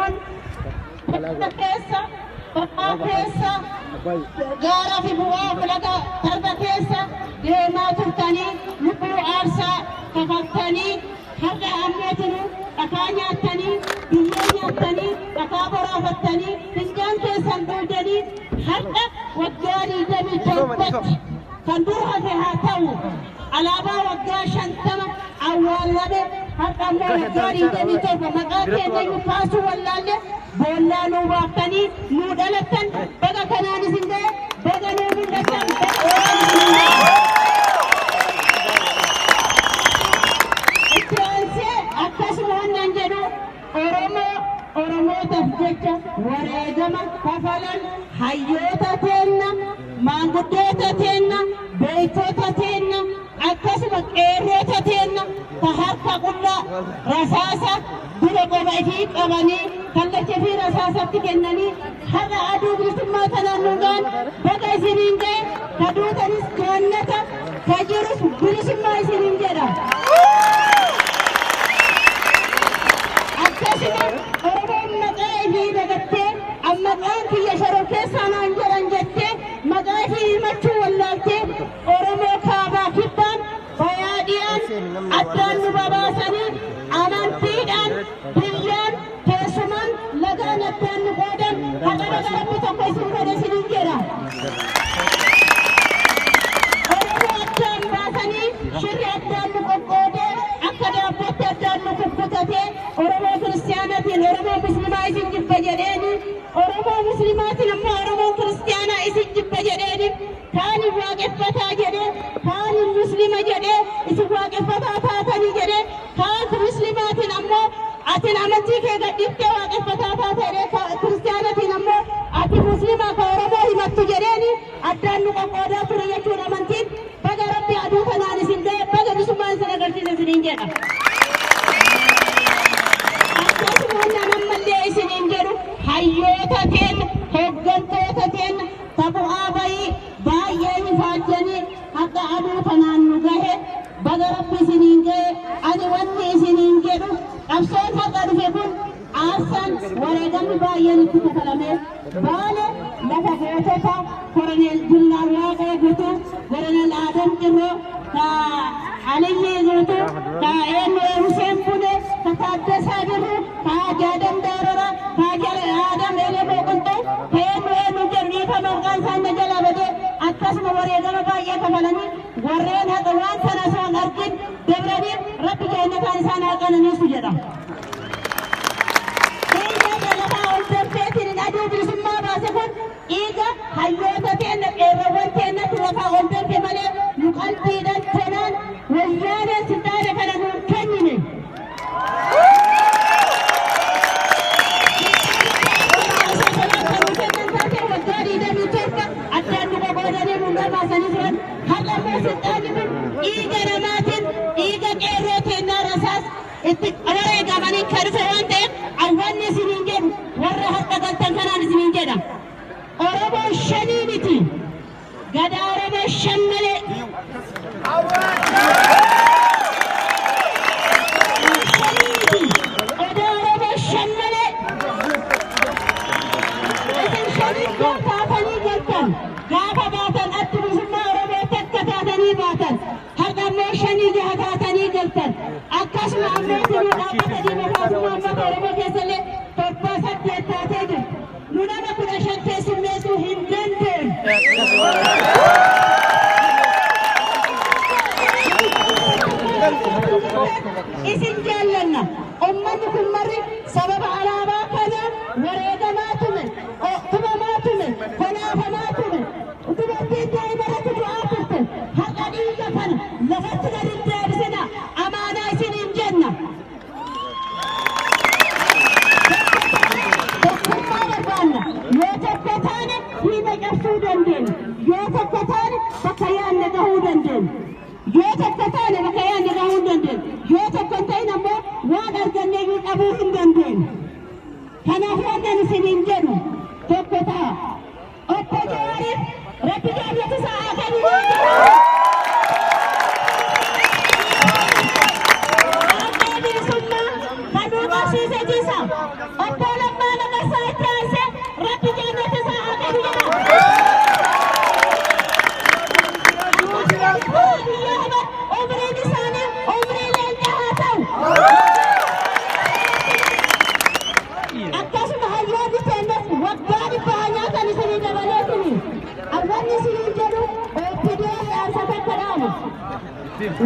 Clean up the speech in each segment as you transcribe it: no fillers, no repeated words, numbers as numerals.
Oromoon keessa, bakka keessa, gaaraa fi bu'aa laga tarba keessa deemaa turtanii lubbuu aarsaa kafaltanii har'a ammootinu dhakaa nyaattanii, biyyee nyaattanii, dhakaa boraafattanii, fincaan keessan dhuudanii har'a waggaa 27tti kan dur hafe haa ta'u alaabaa waggaa 50 awwaallame har'a ammoo waggaa 27 maqaa keenya kaasuu wallaalle boollaa nuu baaftanii nuu dhalattan baga kanaan isin ga'e baga nuu mul'attan baga isin ga'e. Itti aansee akkasuma wannan jedhu Oromoo Oromootaaf jecha wareegama kafalan hayyoota teenna, maanguddoota teenna, beektota teenna, akkasuma qeerroota teenna ta harka qullaa rasaasa dura qoba ifii qabanii kallacha fi rasaasatti kennanii har'a aduu bilisummaa kanaan nu ga'an baga isiniin ga'e ka duutanis jaannata ka jirus bilisummaa isiniin jedha. Akkasuma Oromoon maqaa ifii dagattee maqaan kiyya shoror keessaa naan jedhan jettee maqaa ifii himachuu wallaaltee Oromoo kaabaa kibbaan bayaadhiyaan addaan nu babaasanii amantiidhaan biyyaan teessumaan lagaan addaan nu qoodan haqa baga Rabbi tokko isin godhe isiniin jedha. Oromoo addaan baasanii shirri addaan nu qoqqoodee akka daabbootti addaan nu kukkutatee Oromoo kiristaanaatiin Oromoo musliimaa isin jibba jedheeni Oromoo muslimaatiin ammoo Oromoo kiristaanaa isin jibba jedheeni kaanin waaqeffataa jedhee kaanin muslima jedhee isin waaqeffataa taatanii jedhee kaan muslimaatiin ammoo atin amantii kee gadhiiftee waaqeffataa taate jedhee kiristaanatiin ammoo ati muslima ka Oromoo himattu jedheeni addaan nu qoqqoodaa ture jechuun amantiin baga Rabbi aduu kanaan isin ga'e baga bilisummaan isin agarsiisa isiniin jedha. Akkasuma wannan ammallee isiniin jedhu hayyoota teenna hooggantoota teenna ta bu'aa bayii baay'ee ifaajjanii haqa aduu kanaan nu gahe baga Rabbi isiniin ga'e ani wanni isiniin jedhu qabsoon haqa dhufe kun aarsaan wareegamni baay'een itti kafalame baale lafa gootota Koroneel Jeneraal Waaqoo Guutuu, Koroneel Adam Cirroo, ka Aliyyii Guutuu, ka Eenyu Huseen Bune, ka Taaddasaa Birruu, ka Jaadam Daarora, ka Adam Elemoo Qilxuu, ka eenyu eenyu jedhu dhiifama maqaan isaan na jalaa badee akkasuma wareegama baay'ee kafalanii warreen haqa waan kana osoo hin argin dabraniif Rabbi jeennataan isaan haa qananiisu jedha. Dhiiga lafaa ol danfeetiin aduu bilisummaa baase kun dhiiga hayyoota teenna qeerroowwan teennatti lafaa ol danfe malee nu qalbiidhaan tonaan wayyaaneen silxaana kana nuun kennine. Waggaa 27 addaan nu qoqqoodanii nu baasanii turan har'a immoo silxaanni kun dhiiga namaatiin dhiiga qeerroo teennaa rasaas itti wareegamanii kan dhufe waan ta'eef awwanni isiniin jedhu warra har'a galtan kanaan isiniin jedha. Oromoo shanii miti. Gadaa Oromoo shan malee. Shanii miti. Odaa Oromoo shan malee. Isin shanii taatanii galtan. Gaafa baatan addi bilisummaa Oromoo takka taatanii baatan. Har'a ammoo shanii jaha taatanii galtan. Akkasuma ammoo tinuu dhaabbata diimokiraasummaa uummata Oromoo keessallee 7 8 taatee jirti. Nu nama 15 keessummeessuu hin dandeenyu. Isin jaallanna. Uummanni kun marri sababa alaabaa kana wareegamaa tume, tumamaa tume, kolaafamaa tume. Dubartiin daa'ima irratti du'aa turte. Har'a dhiiga kana lafatti gadi hin deebisina. Amaanaa isiniin jenna. Tokkummaa barbaanna. Yoo tokko taane diina cabsuu dandeenya. Yoo tokko taane bakka yaadne gahuu dandeenya. Yoo tokko taane bakka yaadne gahuu dandeenya. Yoo tokko hin ta'in ammoo waan arganne iyyuu dhabuu hin dandeenyu. Kanaaf wannan isiniin jedhu tokko ta'a. Obbo Jawaariif Rabbi jaallatu isaa haa kennu. Abbaa bilisummaa kan nu qabsiise jisa. Obbo Lammaa Wanni isiniin jedhu OPDO dhaamsa takka dhaama.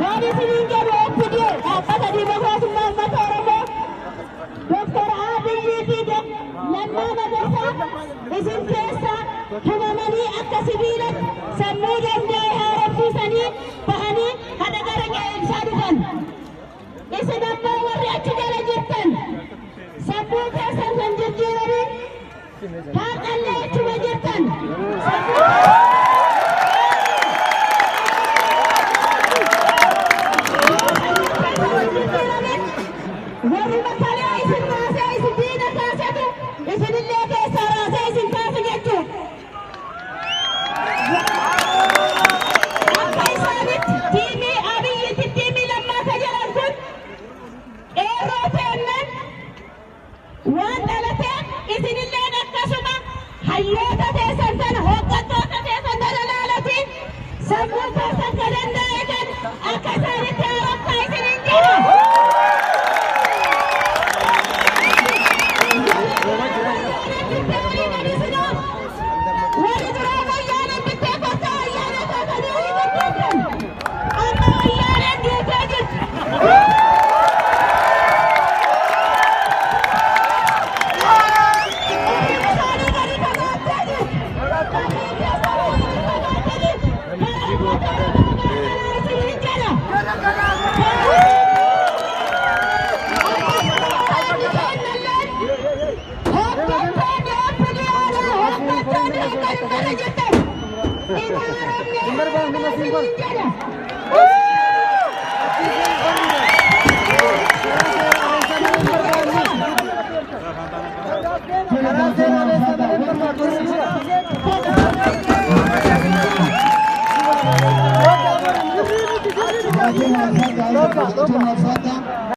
Waan isiniin jedhu OPDO dhaabbata Dimookiraasummaa Uummata Oromoo Doktor Abiyyii fi Lammaa Magarsaa isin keessa tumamanii akka sibiilatti sammuu danda'e haaromsiisanii bahanii hada gara qe'eemsaa dhufan. Isin ammoo warri achi jala jirtan sammuu keessan kan jijjiiranii haaqallee achuma jirtan. Warri makkalee isin raasee isin diina kaasetu isinillee keessaa raasee isin kaasu jechuudha. Akka isaanitti tiimii Abiyyitti tiimii Lammaa ka jedhan kun qeerroo teennan waan dhalateef isinilleen akkasuma hayyoota teessan tana hooggantoota teessan tana laalatiin sammuu keessan ka danda'e kan akka isaanitti haaromsaa isiniin jedha. Warri duraa wayyaaneen bittee kottaa wayyaanee taatanii olii gurgurtan. Amma wayyaaneen duutee jirti. Umriin isaanii gadi fagaattee jirti. Umriin keessa wayyaanee fagaattee jirti. Karaa uummata Oromoo garagaraa isiniin jedha. Hoggantoonni OPDOdha. Hoggantoonni hooggantoota jirtan. Hin haaromne isiniin jedha.